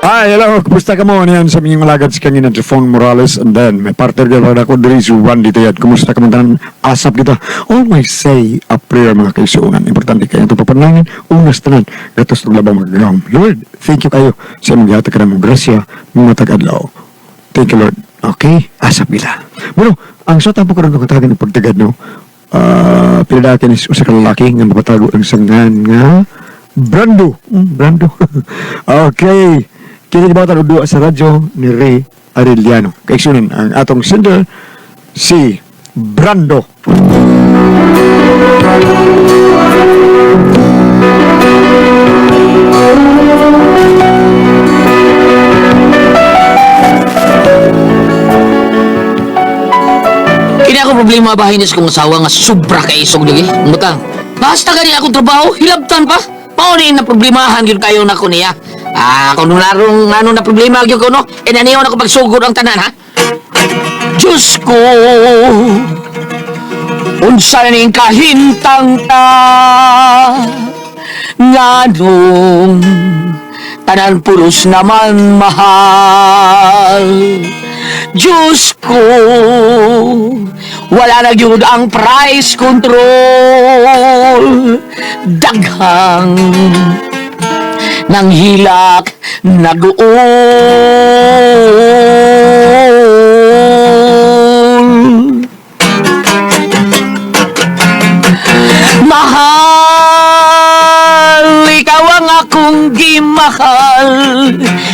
Hi, hello. Kumusta ka mo? Niyan sa mga alagad si Kangina Trifon Morales, and then may partner ka pa ako diri si Randy Tayad. Kumusta ka mo tanan? Asap kita. Always say a prayer, mga kaisuunan. Importante kayo itong papanalangin. Unas tanan. Gatos ng labang magagawang. Lord, thank you kayo sa imong gihatag ka ng grasya mga tag-adlaw. Thank you, Lord. Okay? Asap kita. Bueno, ang sa tapo karon ng katagan ng pagtagad, no? Pinadakin is usa ka lalaki nga mapatago ang sangan nga Brando. Brando. Okay. Kini gibatan og duwa sa radyo ni Ray Arellano. Kaigsunan ang atong sender si Brando. Kini ako problema ba hinis kong asawa nga sobra ka isog lagi. Butang. Basta gani akong trabaho, hilabtan pa. Mao ni na problemahan gyud kayo nako niya. Ah, kung larong ano na problema gyud ko no, e naniyon ako pagsugod ang tanan ha. Diyos ko. Unsa ning kahintang ta nganong tanan pulos naman mahal. Diyos ko, wala na gyud ang price control. Daghang nang hilak nag-uol. Mahal, ikaw ang akong gimahal.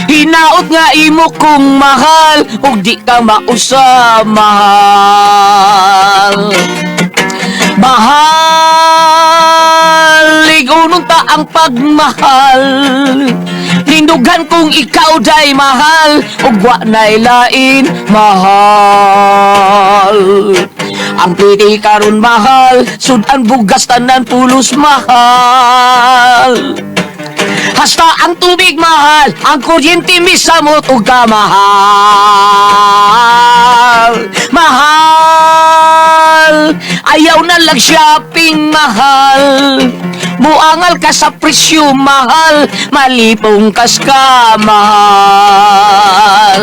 Hinaot nga imo kong mahal, ug di ka mausa, mahal. Mahal, igunon ta ang pagmahal. Nindugan kung ikaw day mahal, ug wa na'y lain, mahal. Ang piti karon mahal, sudan bugas tanan pulos mahal. Hasta ang tubig mahal, ang kuryente misamot ug kamahal. Mahal, ayaw na lang shopping mahal. Muangal ka sa presyo mahal, malipong kas ka mahal.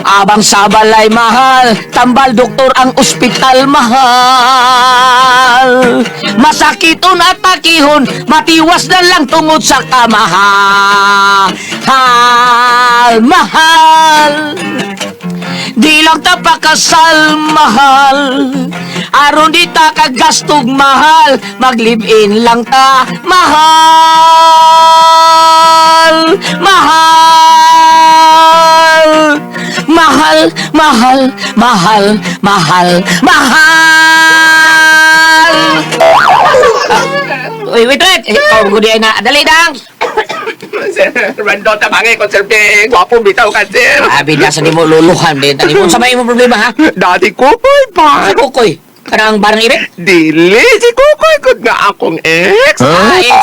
Abang sa balay mahal, tambal doktor ang ospital mahal. Masakiton at takihon, matiwas na lang tungod sa kamahal. Mahal. Di lang ta pakasal mahal, aron di ta kagastog mahal, mag-live-in lang ta mahal. Mahal. Mahal, mahal, mahal, mahal, mahal. Uy, wait, wait. Eh, oh, good na. Dali dang. Sir, Brando, tabangay ko, sir. Be, gwapo bitaw ka, sir. Ah, bida sa nimo luluhan din. Tani mo, sa may imong problema, ha? Dati Kukoy pa. Sa kukoy. Kanang barang ibig? Dili, si Kukoy kod nga akong ex. Ah, ex,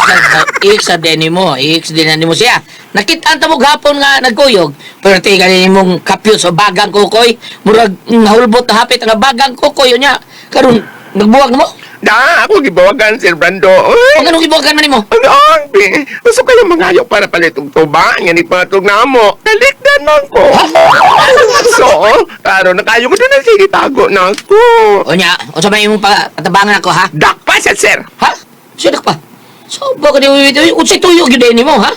ex sa din mo. Ex din na nimo siya. Nakita ang tamo gapon nga nagkuyog. Pero ti gani nimong kapyo sa bagang kukoy. Murag nahulbot na hapit ang bagang kukoy unya. Karon nagbuwag na mo. Da, ako gibawagan, Sir Brando. Uy, Ang anong gibuwagan man nimo? ano ang be? Gusto kayo mangayo para palit og tuba, nga ni patog na mo. Kalikdan man ko. So, karon na kayo ko doon na sige tago na ako. Unya, unsa may imong patabangan ako ha? Dakpa siya, sir. Ha? Siya pa. So, baka di unsay tuyo gyud nimo ha?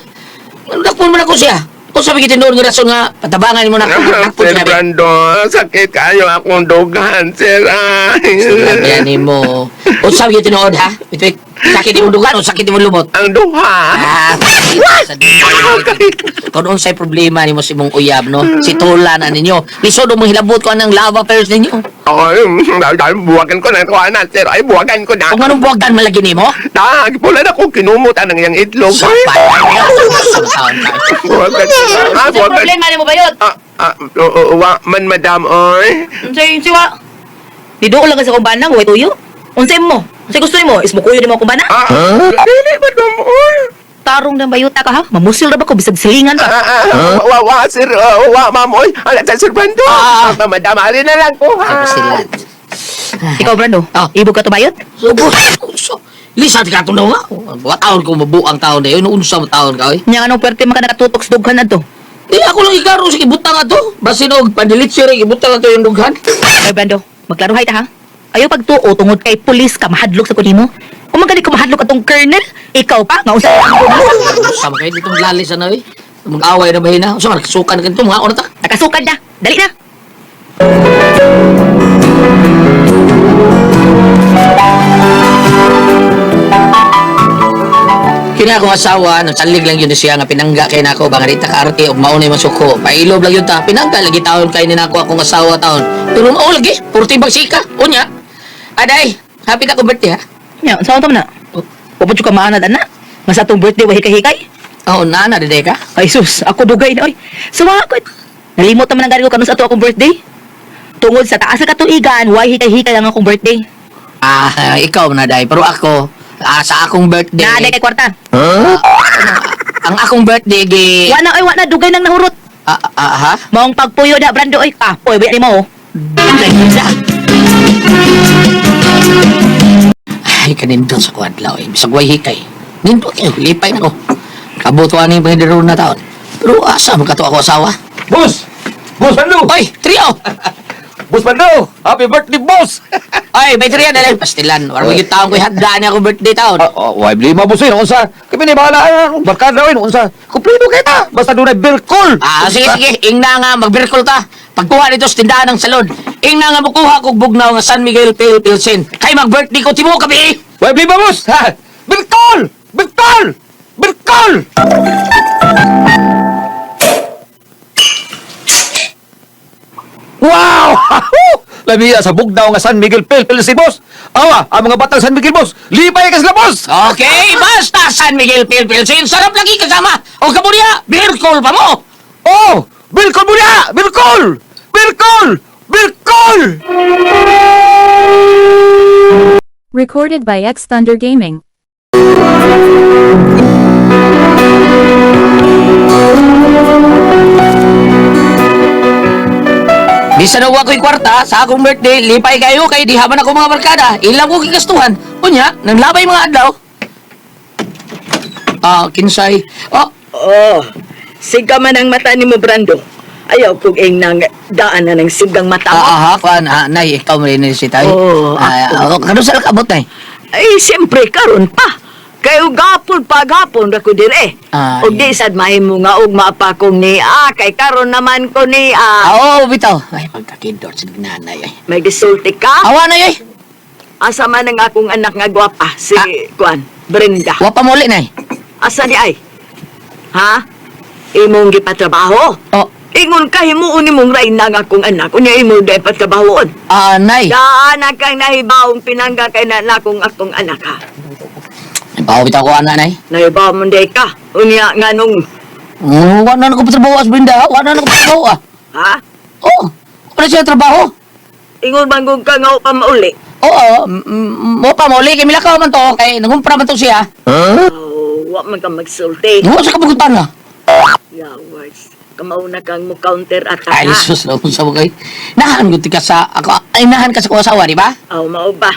Ano dakpon man ako siya? Unsa may gitinuod nga rason nga patabangan nimo na ako? Dakpon Sir siya. Brando, sakit kayo akong dugan, sir. Ay. Sinabi nimo. Unsa may tinuod ha? Wait, wait. Sakit imong dugan o sakit imong lumot? Ang duha. Ah, sa kung unsay problema nimo sa imong uyab no? Si Tula na ninyo. Lisod mo hilabot ko anang love affairs ninyo. Ay, dahil buwagan ko na ito, na, sir. Ay, buwagan ko na. Kung anong buwagan malagi nimo? Da, pula na ko kinumutan ang iyang itlog. Sa Ay, buwagan. Ah, Unsay buwagan. problema nimo bayot? Ah, ah, oo, wa man, madam, oy. Unsay siwa? Niduol lang ka sa akong bana, way tuyo. Unsay mo? Unsay gusto nimo? Ismukuyo nimo akong bana? Ah, dili, madam, oy. Tarong ng bayuta ka ha? Mamusil ra ba ko bisag silingan Ah, pa? ah, ah, wa, wa, sir, ah, wa, ma'am, oy. Ala, sa Sir Brando. Ah. Ah, madam, ali na lang ko, ha. Sila. Ikaw Brando, Ah. ibog ka to bayot? Subo. So, Lisa ti katong daw nga. Wa taon ko mabuang taon dayon, unsa mo taon ka oy. Nya anong pwerte man ka nakatutok sa dughan adto? Di ako lang igaro sa ibutang ato. Basin og pandilitsi ra ibutang ato yung dughan. Ay, Brando, magklaruhay ta ha. Ayaw pagtuo tungod kay pulis ka mahadlok sa kunimo. Kung man gani ko mahadlok atong colonel, ikaw pa nga unsa Unsa man kayo ditong lalis ano eh. Mag-away na ba hina? Unsa man kasukan kanto mga ona ta? Nakasukad na. Dali na. Kina akong asawa, nagsalig lang yun siya nga pinangga kay nako ba nga di ta kaarte og mao na yung masuko. Pailob lang yun ta, pinangga lagi taon kay ni nako akong asawa taon. Pero mao lagi, purti bagsika. Unya. Aday, happy na ko birthday ha. Nya, unsa man na? Wa pa jud ka maanad ana. Nga sa atong birthday wa hikay-hikay. Oh, nana dede ka. Ay sus, ako dugay na oy. Suwa ko. Nalimot naman ang gani ko kanus ato akong birthday. Tungod sa taas sa katuigan, why hikay-hikay ang akong birthday? Ah, ikaw na day, pero ako sa akong birthday. Na kay kwarta. Ang akong birthday gi Wa na oy, wa na dugay nang nahurot. Ah, ah, ha? Maong pagpuyo da Brando oy. Ah, poy ba nimo? Oh. Ay, kanindot sa kuadlaw eh. Bisag way hikay. Nindot kayo, lipay na ko. Kabutuan ni Panginoon na taon. Pero asa man kato ako asawa? Boss! Boss Bando! Oy, trio! Boss Bando! Happy birthday, boss! Oy, may trio na lang. Pastilan. Wala mo yung taon ko handa niya akong birthday taon. Ah, oh, why blame mo, boss? Eh, unsa? Kami ni bahala, ah, barkada eh, unsa? Kumplito kita! Basta doon ay birkol! Ah, sige, sige. Ingna nga, magbirkol ta. Pagkuha dito sa tindahan ng salon. Ingna nga mukuha kog bugnaw nga San Miguel Pale Pilsen. Kay mag-birthday ko, timo kabi! Why blame mo, boss? Ha? Birkol! Birkol! Birkol! Wow! Lamiya sa bugnaw nga San Miguel Pale Pilsen, boss! Awa, ang mga batang San Miguel, boss! Lipay ka sila, boss! Okay, basta San Miguel Pale Pilsen. Sarap lagi kasama. O kabunya, birkol pa mo! Oh! Birkol mo niya! Birkol! Birkol! Birkol! Recorded by X Thunder Gaming. Bisan na ko'y kwarta, sa akong birthday, lipay kayo kay di haman ako mga barkada. Ilang ko kikastuhan. Unya, nanglabay mga adlaw. Ah, kinsay. Oh, Oh, siga man ang mata ni mo, Brando. Ayaw kog ing nang daan na ng sigang mata mo. ah, ah, kuan, ah, nay, ikaw mo rin si tay. Oo, Ah, ako. oh, kanusal ka abot, nay? Ay, siyempre, karon pa. Kayo gapon pa gapon ra ko dire. Ah, Og di sad mahimo nga og maapa kong niya kay karon naman ko niya. Ah, oo, bitaw. Ay, pagkakindor sa nanay, ay. May gisulti ka? Awa na, ay. Asa man ang akong anak nga gwapa si Ah. kuan Brenda. Wa pa muli, nay. Asa di ay? Ha? Imong gipatrabaho? Oh, Ingon ka himuon nimong rayna nga akong anak unya imo di patrabahoon. ah, nay. Daan na kang nahibawong pinangga kay na nakong akong anak ha. Bawo bitaw ko, ana, nay. Nahibaw mo day ka. Unya nga nung, Wa na ko patrabaho as Brenda, wa na ko patrabaho, ah. ha? Oh, wala siya trabaho. Ingon man gud ka nga pa mauli. Oo, mo pa muli kay milakaw man to kay nangumpra man to siya. Oh, wa man ka magsulti. Wa sa kabugutan ah. Yawas. Kamauna kang mo counter attack Ay, ha. sus, na sa kay. Nahan gud ka sa ako, ay nahan ka sa kuha asawa, di ba? Aw, mao ba?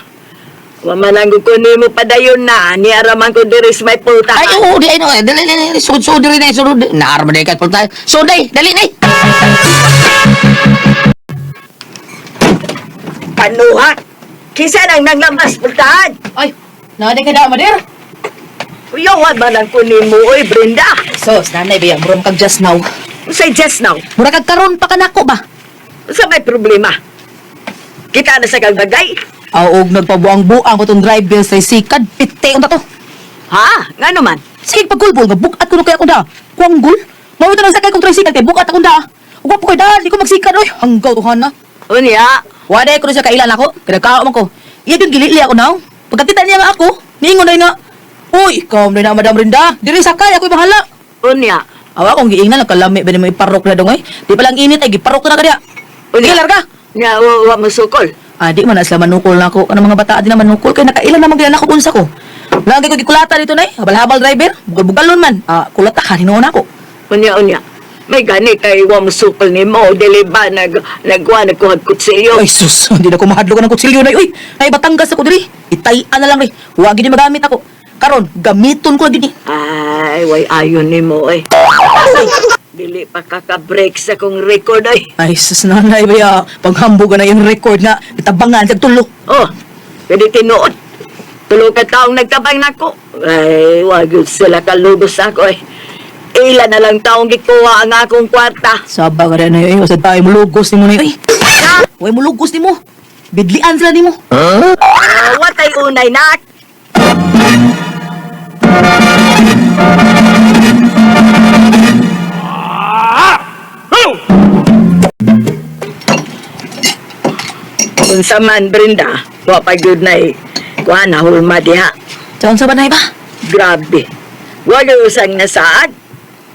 Wa man ang ko nimo padayon na ni araman ko diri sa may pulta. Ay, oo, di ay no, dali dali, dali, sud sud diri na, sud. Naar man ka pulta. Sud day, dali nay. Panuha. Kinsa nang nanglamas pultahan? Ay, naa ka da, madir. Uyawan man ang kunin mo, oy Brenda. Sos, nanay ba murag kag just now. Unsay just now? Murag kag karon pa kanako ba? Unsa may problema? Kita na sa kag bagay? Aw, og nagpabuang-buang ko tong driver sa sikad pite unta to. Ha? Ngano man? Sige pagkulbol nga bukat kuno kay akong da. Kuanggol. Mao to nang sakay kong tricycle kay bukat akong da. Ug wa pa koy da, di ko magsikad oy. Hanggaw to hana. Unya, Wala ko na siya kailan ako. Kaya man ko. Iya yung gilili ako now. Pagkakita niya nga ako, niingon na nga. Uy, ikaw na na, Madam Rinda. Diri sakay, ako'y bahala. unya. Awa kong giingnan, nagkalami ba ni mo iparok na dong eh. Di palang init ay giparok na kaniya. Unya. Sige, larga. Nya wa, wa masukol. Ah, di man na sila manukol na ako. Ano mga bata, di na manukol. Kaya nakailan naman kaya ako unsa ko. Lagi ko gikulata dito, nay. Habal-habal driver. Bugal-bugalon man. Ah, kulata ka, hinuon ako. Unya, unya. May gani kay wa musukol nimo, dili ba nagwa nagkuhag kutsilyo. Ay sus, hindi na ko mahadlok ng kutsilyo na. Uy, ay Batangas ako diri. Itayan na lang ri. Wa gid ni magamit ako. Karon, gamiton ko gid ni. Ay, way ayon nimo eh. Dili pa kaka-break sa kong record ay. Ay sus, nanay baya, paghambog na yung record nga itabangan sa tulo. Oh, pwede tinuod. Tulo ka taong nagtabang nako. Ay, wag yun sila kalugos ako eh. Ila na lang taong gikuha ang akong kwarta. Saba ka rin ay, usad tayo mulugos nimo na. Uy, way mulugos nimo. Bidlian sila nimo. Ah, watay unay nak. Unsa man, Brenda, wa pa gyud nay kuha na hulma diha. Sa unsa ba nay ba? Grabe. Wa gyud usang nasaad.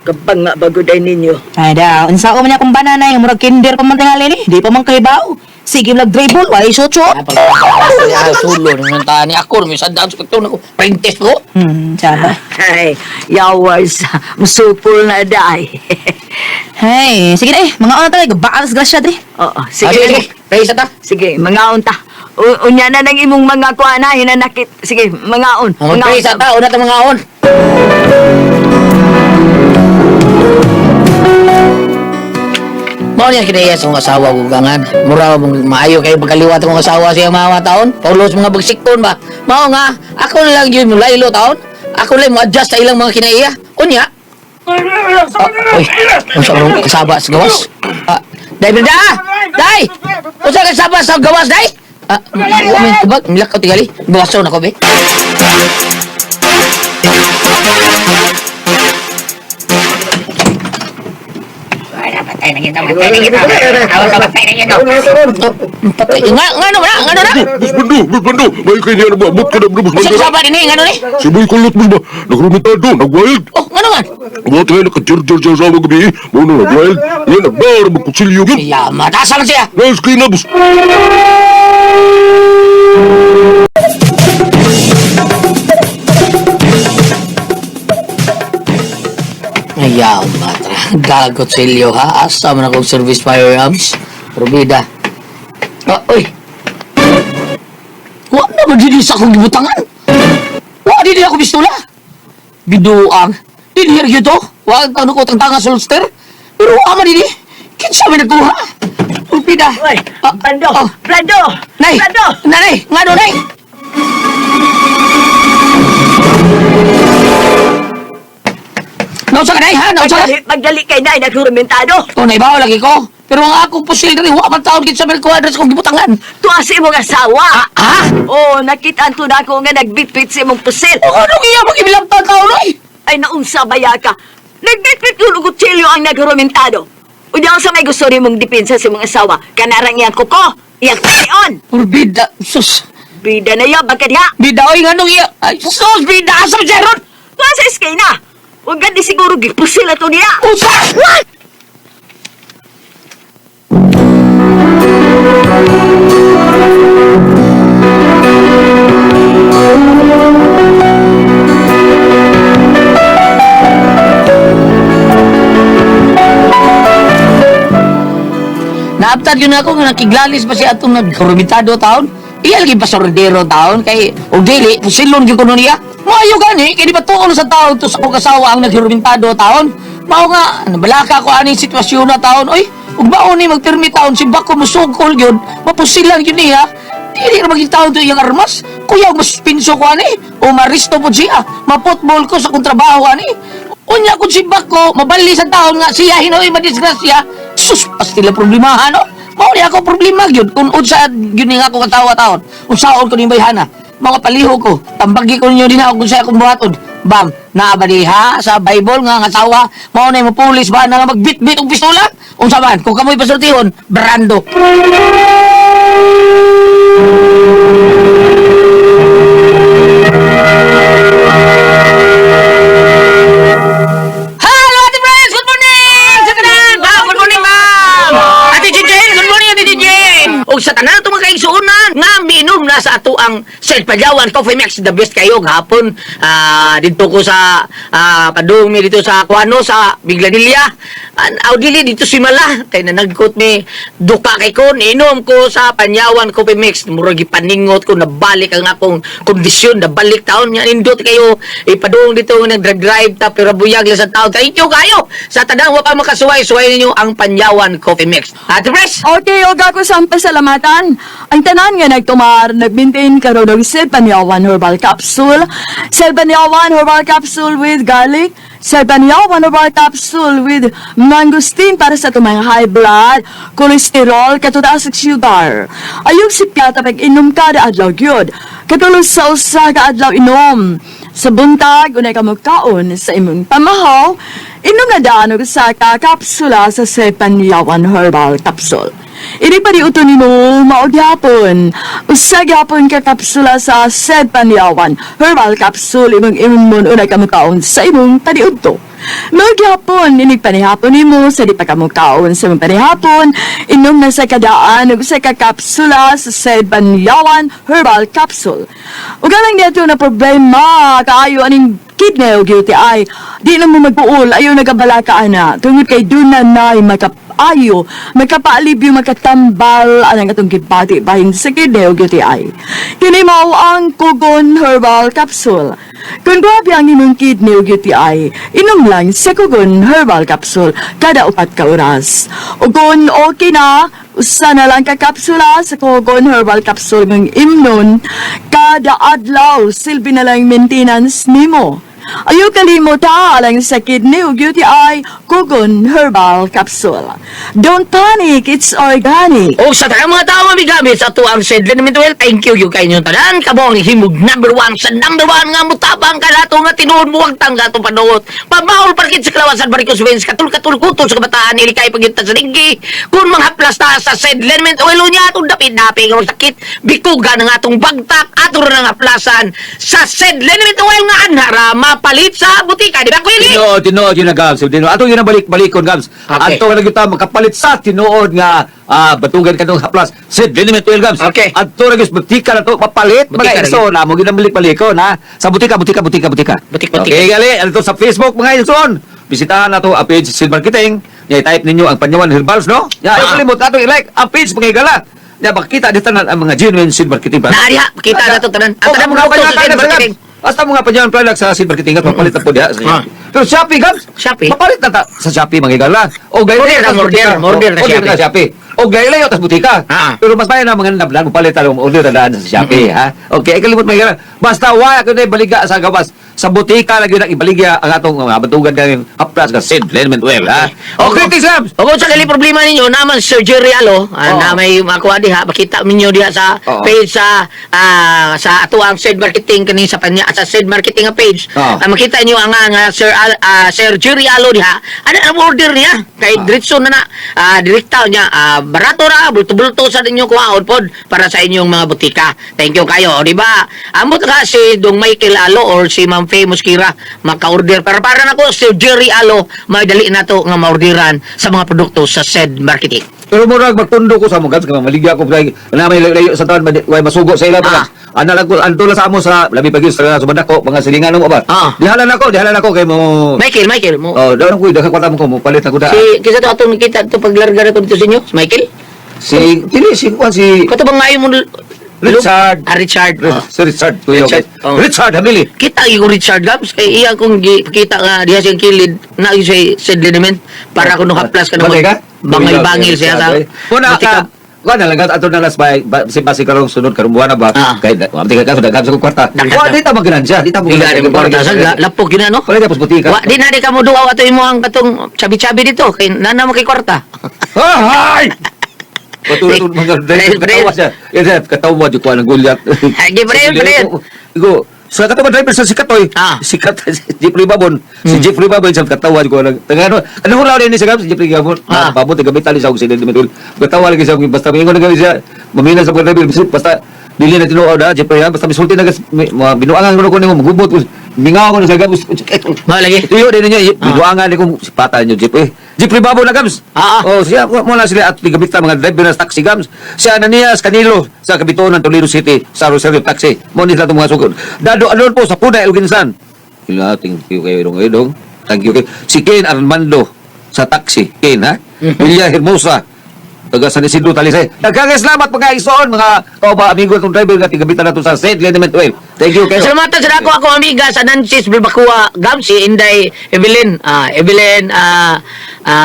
Kabang nga bagod ay ninyo. Ay daw, unsa ko man niya kung bananay, murag kinder pa man tingali ni. Di pa man kahibaw. Sige lag dribble, way sotso. Ah, sulo naman ta ni ako may sandaan sa pagtuon ako. Printest ko. Saba. Ay, yawas, musupol na day. Hey, sige na eh, mga ano talaga, baas grasya dre. Oo, Ah, sige. sige, sige. Pray sa ta. Sige, mangaon ta. Unya na nang imong mga kuha na, hinanakit. Sige, mangaon. Oh, pray sa ta, una ta mga on. Mao niya kinaiya sa akong asawa ko gangan. Mura mong maayo kayo pagkaliwat akong asawa siya mga taon. Paulo sa mga bagsikon ba. Mao nga, ako na lang yun mulaylo taon. Ako lang mo adjust sa ilang mga kinaiya. Unya. Ah, uy, unsa man kasaba sa gawas? Ah, Day Brenda! Day! Unsa ka kasaba sa gawas, Day? Ah, wa man tubag, milak ka tingali. Gawason ako be. Patay. Nga nga no na, nga no na. Bus Bando, Bus Bando, may kayo niya nababot ka na, Bus Unsa Bando. kasaba dinhi nga no ni? Si Boy Kulot, Bus ba? Nagrumitado, nag-wild. Oh, nga no man. Mga tayo naka-jer-jer-jer sa gabi. Muna nag-wild. Yan, nagbar, magkutsilyo yun. Yama, asa man siya? Nice kayo na, Bus. Ayaw, matra. Gagot silyo ha. Asa man akong service firearms. Probida. Ah, oy. Wa na ba dili sa akong gibutangan? Wa dili ako pistola. Biduang. Dili gyud to. Wa ang ko tangtanga sulster. Pero wa man dili. Kinsa man nagkuha? Probida. Uy, Ah, Brando! ah. Brando! Nay! Brando! Nanay! Ngano, nay? Nausa ka, nay, ha? Nausa ka? Pagdali, pagdali kay nay, naghurumentado. Oh, naibaw lagi ko. Pero ang akong pusil diri, wa man taon gid sa Melco address kong gibutangan. Tuwa sa imong asawa. Ha? Oh, nakita to na ako nga nagbitbit sa imong pusil. O ano iya magibilangtan taon oy? Ay, naunsa baya ka. Nagbitbit yung kutsilyo ang naghurumentado. Unya sa may gusto nimong depensa sa imong asawa. Kanarang iyang kuko, iyang tayon. Bida, sus. Bida na iya, bagka diha. Bida oy nganong iya? Ay, sus, bida asa man siya ron? Tuwa sa eskina. Huwag gandi siguro gipusil ato niya. Usa! What? Naabtad yun ako nga nakiglalis pa siya atong nagkurumitado taon. Iya lagi pa sordero taon kay og dili pusilon gyud kuno niya. Maayo gani kay di ba tuol sa taon to sa akong asawa ang naghurumitado taon. Mao nga nabalaka ko ani sitwasyon na taon. Oy, ug baon ni magpirmi taon si bako musugkol gyud, mapusilan gyud niya. Dili ra maging taon to iyang armas. Kuya mas pinso ko ani o maristo po siya. Maputbol ko sa akong trabaho ani. Unya kung si Bako, mabali sa taon nga siya hinoy madisgrasya. Sus, pastila problema no? Mao ni ako problema gyud kung unsa gyud ni nga ako katawa taon. Unsaon ko ni bayhana. Mga paliho ko, tambagi ko ninyo din ako kung sa akong buhaton. Bam, naa ba diha sa Bible nga ang asawa mao na mapulis ba na nga magbitbit og pistola? Unsa man kung kamoy pasultihon, brando. Hello, Ate Friends! Good morning! Sa tanan! Ma'am, good morning, ma'am! Ate Jijen! Good morning, Ate Jijen! Og sa tanan itong mga kaigsuonan nga minom na sa ato ang Sir Panyawan Coffee Mix, the best kayo gahapon. Dito ko sa padung mi dito sa Kuano sa Biglanilla. An aw dili dito si Mala kay nanagkot mi duka kay ko, inom ko sa Panyawan Coffee Mix, murag gipaningot ko, nabalik ang akong kondisyon, nabalik taon nga nindot kayo ipadung dito nga nag-drive ta pero buyag lang sa taon. Thank you kayo sa tanang wa pa makasuway-suway ninyo ang Panyawan Coffee Mix. Ate Pres. Okay, og ako sa pasalamatan. Ang tanan nga nagtumar, nagmaintain karon og Silpanyawan Herbal Capsule. Silpanyawan Herbal Capsule with garlic. Silpanyawan Herbal Capsule with mangosteen para sa tumang high blood, cholesterol, katutaas sa sugar. Ayog si Piata pag inom kada adlaw gyud. Katulog sa usa ka adlaw inom. Sa buntag, unay ka magkaon sa imong pamahaw, inom na daan og usa ka kapsula sa Sepanyawan Herbal Capsule. Ini pa di uto nimo mao gyapon. Usa gyapon ka kapsula sa Sepanyawan Herbal Capsule imong imon unay ka mukaon sa imong paniudto. Mao gyapon inig panihapon nimo sa di pa ka mukaon sa imong panihapon, inom na sa kadaan og usa ka kapsula sa Sepanyawan Herbal Capsule. Ug alang niadto na problema kaayo aning kidney o UTI, di na mo magpuol, ayaw nagabala ka ana. Tungod kay doon na na'y makaayo, makapaalibyo, makatambal, anang atong gibati bahin sa kidney o UTI. Kini mao ang Kugon Herbal Capsule. Kung grabe ang imong kidney o UTI, inom lang sa Kugon Herbal Capsule kada 4 ka oras. O kung okay na, usa na lang ka kapsula sa Kugon Herbal Capsule ng imnon kada adlaw, silbi na lang maintenance nimo. Ayaw kalimot ha, alang sa kidney ug UTI, Kugon Herbal Capsule. Don't panic, it's organic. O sa tanang mga tao mamigamit sa ato ang Sedlin Mintuel, thank you yung kay inyong tanan. Kamo ang himog number one sa number one nga mutabang kanato nga tinuod mo ang tangga itong panuot. Pamahol parkit sa kalawasan varicose veins, katul-katul kuto sa kabataan, ilikay pagyunta sa linggi. Kung mga plasta sa Sedlin Mintuel niya atong dapit-dapi nga sakit, bikugan ang atong bagtak, ato ra nga plasan sa Sedlin Mintuel nga anhara mapalit sa butika. Di ba, Kuya? Tinuod, tinuod yun na, Gabs. Tinuod. Ato yun ang balik-balikon, Gabs. Okay. Ato nga nagyuta makapalit sa tinuod nga batugan kanong haplas. Sid, liniment oil, Gabs. Okay. Ato na gyud butika na to mapalit. Butika Mga na iso na mo ginang balik-balikon ha. Sa butika, butika, butika, butika. Butik, butik. Okay, gali. Ato sa Facebook, mga igsoon. Bisitahan nato ang page Sid Marketing. Ya, i-type ninyo ang Panyawan Herbals, no? Ya, Ah. kalimot ato i-like ang page, mga higala. Ya, makita dito na ang mga genuine Sid Marketing. Naa diha, makita na to tanan. Ang Oh, tanang mga produkto sa panyawan Sid products, Marketing. Gabs. Basta mga panyawan product sa Sid Marketing at mapalit na po diha sa Shopee. Pero Shopee, Gabs. Shopee? Mapalit na ta sa Shopee, mga higala. O gaylay Order na, tas order, butika. order na Order Shopee. na Shopee. O gaylay tas butika. Ah. Pero mas bayan na mga nablan mapalit na order na daan sa Shopee, ha. Okay, ay kalimot, mga higala. Basta wa ko na baliga sa gawas. Sa butika lagi na ibaligya ang atong mga batugan kang haplas ka Sid Liniment Oil, ha. Okay, thanks, Gabs. O kung sa gali problema ninyo, naman surgery alo, na may makuha diha, makita ninyo diha sa page sa sa ato ang Said Marketing kani sa panya sa Said Marketing nga page. Makita niyo ang nga Sir Al, Sir Jerry Alo diha. Ano ang order niya? Kay diretso na na direkta niya, barato ra, bulto-bulto sa ninyo kuhaon pod para sa inyong mga butika. Thank you kayo, o, di ba? Amot ka si Dong Michael Alo or si Ma'am Faye Mosquira maka-order para para nako si Jerry Alo madali na to nga maorderan sa mga produkto sa said marketing. Pero murag magtundo ko sa mo, Gabs, kay maligya ko kay na may layo sa taon way masugo sa ila ba. Ana lang ko anto lang sa amo sa labi pa gyud sa subanda ko mga silingan mo ba. Dihalan ako, dihalan ako kay mo. Michael, Michael mo. Oh, daw ko daghan kwarta mo ko mo palit ako da. Si kisa to atong nakita to paglarga na to dito sa inyo, si Michael? Si dili si kuan si Kato bang ngayon mo Richard. Ah, Richard. Oh. Si Richard tuyo. Richard, oh. Richard Hamili. Kita yung Richard Gabs kay iya kong kita nga diha siyang kilid na yung siya said liniment para kuno haplas ka Bagay ka? Bangil-bangil siya sa Una butika. ka. Kuan na lang ato na las bay si basi karong sunod karong buwan na ba. Kay wa ka ka daghan sa kwarta. Daghan Wa na. di ta maginansya, di ta Di ka rin kwarta sa lapok yun ano? Wala tapos butika. Wa di na di ka mo duaw ato imo ang katong chabi-chabi dito kay nana mo kay kwarta. Ah, hay! Patulad mga driver, katawa siya. Yan siya, katawa dyan ko ng gulyat. Ay, pre, pre. Igo, sa katawa driver sa sikat oy. Sikat si Jeffrey Babon. Si Jeffrey Babon sa katawa dyan ko ng ano ano hulaw din siya si Jeffrey Babon. Babon taga Bitali sa og silid mitul. Katawa lagi siya basta mingon na siya. Mamina sa mga driver basta dili na tinuod ha Jeffrey ha basta misulti na mga binuangan ko nimo magubot ko. Mingaw ko na sa gabos. Mao lagi. Tuyo din niya binuangan ni ko sipatan niyo Jeffrey. Jeffrey Babo na, Gams. Ah, ah. Oh, siya mo na sila at gabita mga driver na taxi, Gams. Si Ananias Canilo sa Kabitonan, Toledo City, sa Rosario Taxi. Mo ni sila itong mga sugod. Dado Adolfo sa Puna, Elginsan. Ila, thank you kayo, idong, idong. Thank you kayo. Si Ken Armando sa taxi. Ken, ha? Villa Hermosa. Taga San Isidro, Talisay. Daghang salamat mga igsoon, mga kauba amigo itong driver nga tigabita na to sa St. Liniment Oil. Thank you kayo. Salamatan sa ako akong amiga sa Nancy's Bilbacua, Gam, si Inday Evelyn, Evelyn,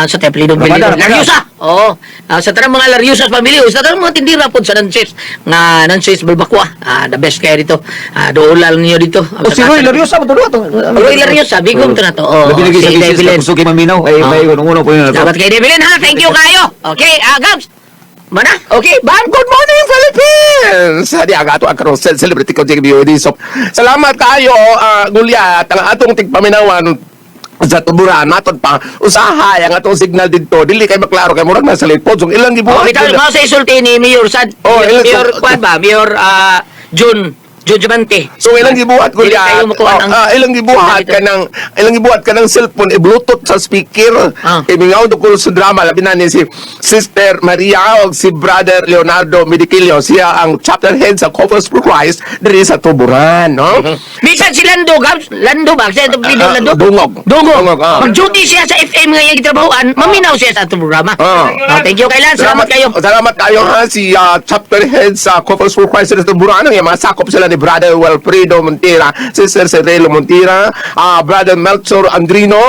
sa Teplino Ramada, Evelyn. Ramada. Lariosa. Oo. Sa tanang mga Lariosas pamilya, sa tanang mga tindira po sa Nancy's nga Nancy's Bilbacua. The best kayo dito. Doolal niyo dito. O si Roy Lariosa, mo to. Roy Lariosa, bigom to na to. Oo, Labi lagi si sa Inday bisis Evelyn. na kusog kay Maminaw. Ay, may unong-uno po yun na to. Dapat kay Evelyn ha. Thank you kayo. Okay, Gams. Mana? Okay, bam. Good morning, Philippines! Hadi ang ato ang karon celebrity ko JB So, salamat kayo, Gulyat, ang atong tigpaminawan sa tuburan naton pa usahay ang atong signal didto dili kay maklaro kay murag nasa likod so ilang Oh, gibuhat bitaw mao sa isulti ni Mayor Sad. Oh, Mayor Kwan ba? Mayor June June Jumante. So ilang gibuhat ko Dili kayo makuha ang- ilang gibuhat ka ng ilang gibuhat ka ng cellphone i-bluetooth sa speaker. Kay mingaw do ko sa drama labi na ni si Sister Maria og si Brother Leonardo Mediquillo, siya ang chapter head sa Couples for Christ diri sa Tuburan, no? Minsan si Lando, Gabs, Lando ba? Siya ito, Ah, Lando? Dungog. Dungog. Dungog, ah. Mag-duty siya sa FM nga iyang gitrabahoan, maminaw siya sa atong programa. Ah. Oh, thank you, Kailan. Salamat kayo. Salamat kayo ha si chapter head sa Couples for Christ sa Tuburan ang mga sakop sila ni Brother Wilfredo Montira, Sister Cerelo Montira, Brother Melchor Andrino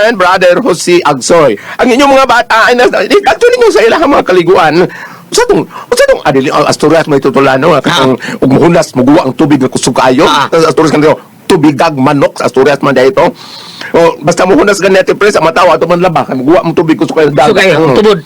and Brother Jose Agsoy. Ang inyong mga bata ay nasa actually nyo sa ilang mga kaliguan. Usa tong adili ang Asturias may tutulano katong ug muhunas muguwa ang tubig nga kusog kayo. Ah. Sa Asturias kanto tubigag manok sa Asturias man dito. O basta muhunas ganyan pres ang matawa ato man laba kay muguwa ang tubig kusog kayo. Kusog kayo, tubod.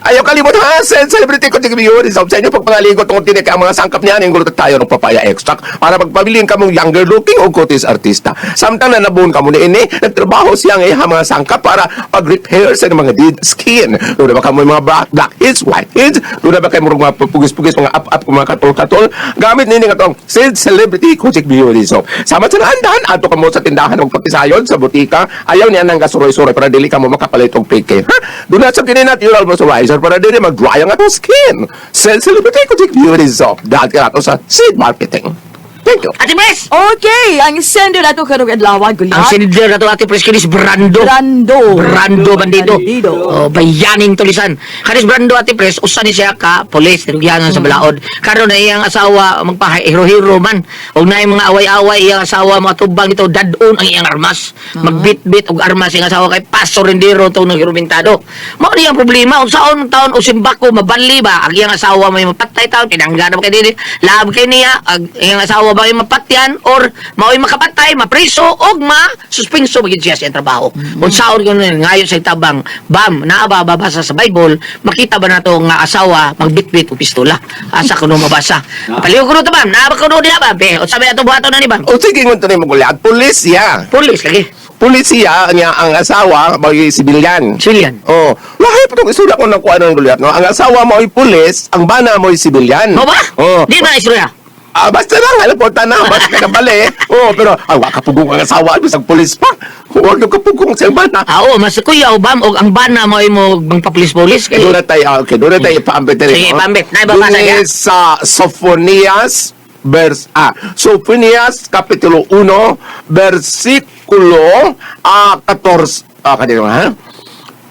Ayaw kalimot ha, celebrity ko tigil sa inyo pagpangaligo tungkol tinik ang mga sangkap niyan, yung gulot tayo ng papaya extract para pagpabilin ka mong younger looking o kutis artista. Samtang nanabuon ka mo ni ini, nagtrabaho siya ang iha mga sangkap para pag-repair sa mga dead skin. Doon na ba ka mo yung mga blackheads, whiteheads, doon na ba kayo mga pugis-pugis, mga up-up, mga katol-katol. Gamit nini nga tong Sid Celebrity Kojic Beauty Soap. Sama sa andahan, ato ka mo sa tindahan og pakisayon sa butika. Ayaw niya nang gasuroy-suroy para dili ka mo makapalit og peke. Ha? Doon na sa kini natural moisturizer para dili mag-dry ang atong skin. Sid Celebrity Kojic Beauty Soap. Dahil ka nato sa Sid Marketing. Thank you. Ate Pres! Okay, ang sender nato karong adlaw, Ang Gulyat. sender na to, Ate Pres, kinis Brando. Brando. Brando Bandido. Bandido. Oh, bayaning tulisan. Kanis Brando Ate Pres, usa ni siya ka pulis tinugyangan sa balaod. Karon na iyang asawa magpahero-hero man. Og naay mga away-away iyang asawa matubang ito dadon ang iyang armas. Magbitbit og armas iyang asawa kay paso rindero to ng hirumentado. Mao ni ang problema unsaon taon o simbako mabali ba ang iyang asawa may mapatay taon tinangga na ba kay dili laab kay niya ang iyang asawa ba may mapatyan or mao'y makapatay mapriso og ma suspenso magid siya sa iyang trabaho. Unsaon gyud ni ngayon sa itabang bam naa ba babasa sa Bible makita ba nato nga asawa magbitbit og pistola asa kuno mabasa. Paliw kuno to bam naa ba kuno diha ba be unsa may ato buhaton na ni bam? O sige, ngunto ni mo gulyat. Pulis siya. Pulis lagi. Pulis siya niya ang asawa may sibilyan. Civilian. Oh, lahi pa tong istorya ko nakuha ng gulyat, no? Ang asawa mo ay pulis, ang bana mo ay sibilyan. Mo ba? Oh. Di ba na istorya? Ah, basta lang, alam ko, na, basta kakabali. Oh, pero, wa kapugong ang asawa, bisag pulis pa. Huwag yung kapugong sa bana. Ah, oo, mas kuya o bam og ang bana mo ay mo magpapulis-pulis kay Doon na tayo, okay, doon na tayo ipaambit na rin. Sige, no? ipaambit. Naibabasa Doon niya? sa Sophonias, verse, Sophonias, Kapitulo 1, versikulo, 14, kanino, ha?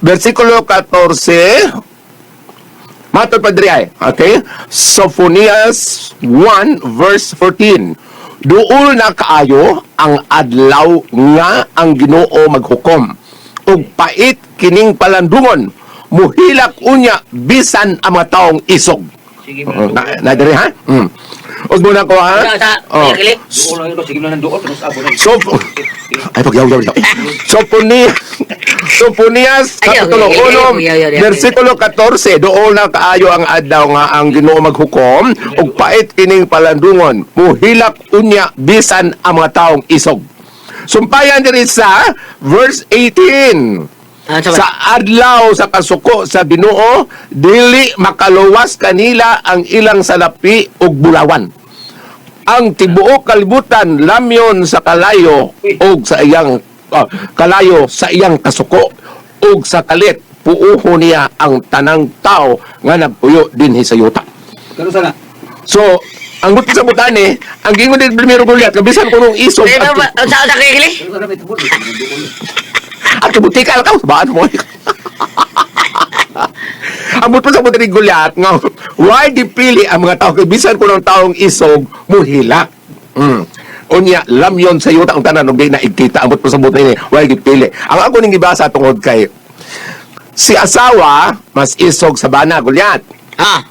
Versikulo 14, Matod pa diri ay, okay? Sophonias 1 verse 14. Duol na kaayo ang adlaw nga ang Ginoo maghukom. Ug pait kining palandungon, muhilak unya bisan ang mga taong isog. Sige, Oo, na diri ha? Ug muna ko ha. Sa Oh. kili. Duol lang ito, sige lang ng duol, pero sa abo na. So, ay, pagyaw, yaw, yaw. Sophonias, Ay, Kapitulo okay, okay, 1, okay, okay, okay. versikulo 14, doon na kaayo ang adlaw nga ang Ginoo maghukom, ug pait kining palandungon, muhilak unya bisan ang mga taong isog. Sumpayan diri sa verse 18. Ah, sa ba? Sa adlaw sa kasuko sa Ginoo, dili makaluwas kanila ang ilang salapi ug bulawan. Ang tibuok kalibutan lamyon sa kalayo og sa iyang kalayo sa iyang kasuko. Ug sa kalit puuho niya ang tanang tao nga nagpuyo dinhi sa yuta. Kano sana? So, ang gusto sa butani, ang gingon ni Primero Goliath, kabisan ko nung isog Di ba at, ba? Sa kikili? Kano sana may tubod? at kabutika ka, baan mo? Ang buto sa butani Goliath, nga, why dipili ang mga tao, kabisan ko ng taong isog, muhilak. Unya, lamyon sa yuta ang tanan, ug di na igkita. Ang buto sa butani, why gipili. Ang ako ning gibasa tungod kay, si asawa, mas isog sa bana, Goliath. Ah.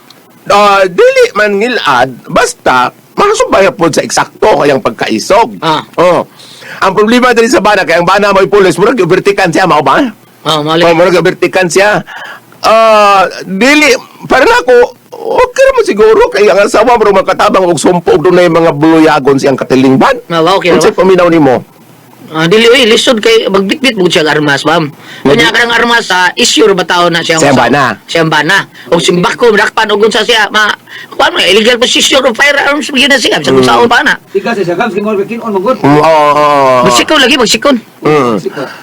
Dili man ngilad basta makasubaya po sa eksakto kayang pagkaisog. Ah. Oh. Ang problema diri sa bana kay ang bana mo'y pulis, murag vertikan siya mao ba? Oh, mali. Oh, murag vertikan siya. Ah, dili para nako okay ra mo siguro kay ang asawa mo makatabang og sumpo og dunay mga buluyagon siyang katilingban. Ah, wow, okay ra Unsay ba? paminaw nimo? Ah, dili oy, lisod kay magbitbit mo siya armas, ma'am. Kanya karang armas sa issue ba tao na siya Siyang bana. Siyang bana. Og simbako dakpan og unsa siya ma kuan mo illegal possession of firearms gyud na siya sa mm. saon pa na. Tika sa sagam, sige mo, kinon mo good. Mm, oo, oo, oo. Magsikon lagi magsikon.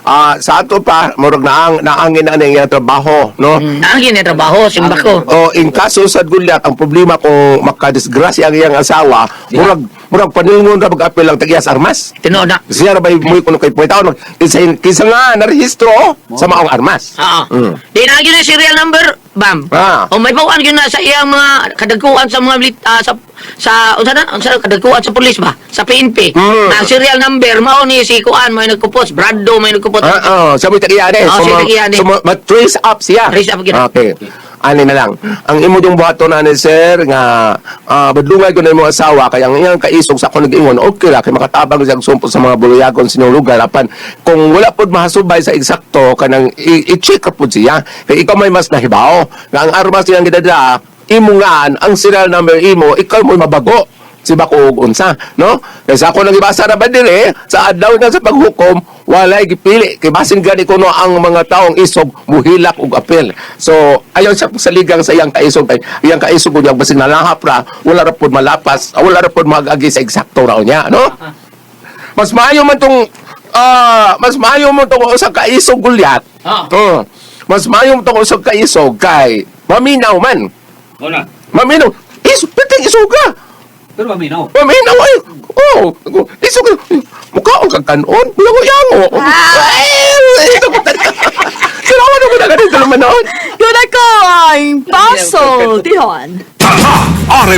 Ah, sa ato pa murag naang naangin na iyang trabaho, no? Ang gini trabaho simbako. Oh, in kaso sa Gulyat, ang problema kung makadisgrasya ang iyang asawa, murag murag paningon ra mag-apel ang tag-iyas armas. Tinuod na. Siya ra bay moy kuno kay taon kinsa kinsa nga narehistro sa maong armas. Oo. Mm. Di na gyud na serial number, bam. Ah. O may bawaan gyud na sa iyang mga kadagkuan sa mga sa sa unsa na unsa kadagkuan sa pulis ba? Sa PNP. Na ang serial number mao ni si kuan may nagkupos, Brado may nagkupos. Ah, oh, sa mo'y tag-iya ni. Oh, So, siya tag-iya ni. so, ma-trace up siya. Trace up gyud. Okay. Ani na lang. Ang imo yung buhaton na ni sir nga badlungay ko na imong asawa kay ang iyang kaisog sa ako nag-ingon okay ra kay makatabang siya og sumpo sa mga buluyagon sa inyong lugar apan kung wala pod mahasubay sa eksakto kanang i-check up pod siya kay ikaw may mas nahibaw nga ang armas iyang gidada imo ngaan ang serial number imo ikaw mo'y mabago si bako og unsa no kay sa ako nang gibasa ra ba diri sa adlaw na sa paghukom walay gipili kay basin gani kuno ang mga taong isog muhilak og apel so ayaw siya saligang sa iyang kaisog kay iyang kaisog unya basin nalahap ra wala ra pud malapas wala ra pud mag-agi sa eksakto ra unya no mas maayo man tong mas maayo man tong usa ka isog gulyat. Ah. Oh. Mas maayo man tong usa ka isog kay maminaw man. Wala. Maminaw. Isog piting isuga. Pero maminaw. Maminaw ay. Oh, isog mukhaon kag kanon, yango yango. Ay, ito ko Sinawa na ko na ganito naman noon. Yun ako ang Paso Tihon. Are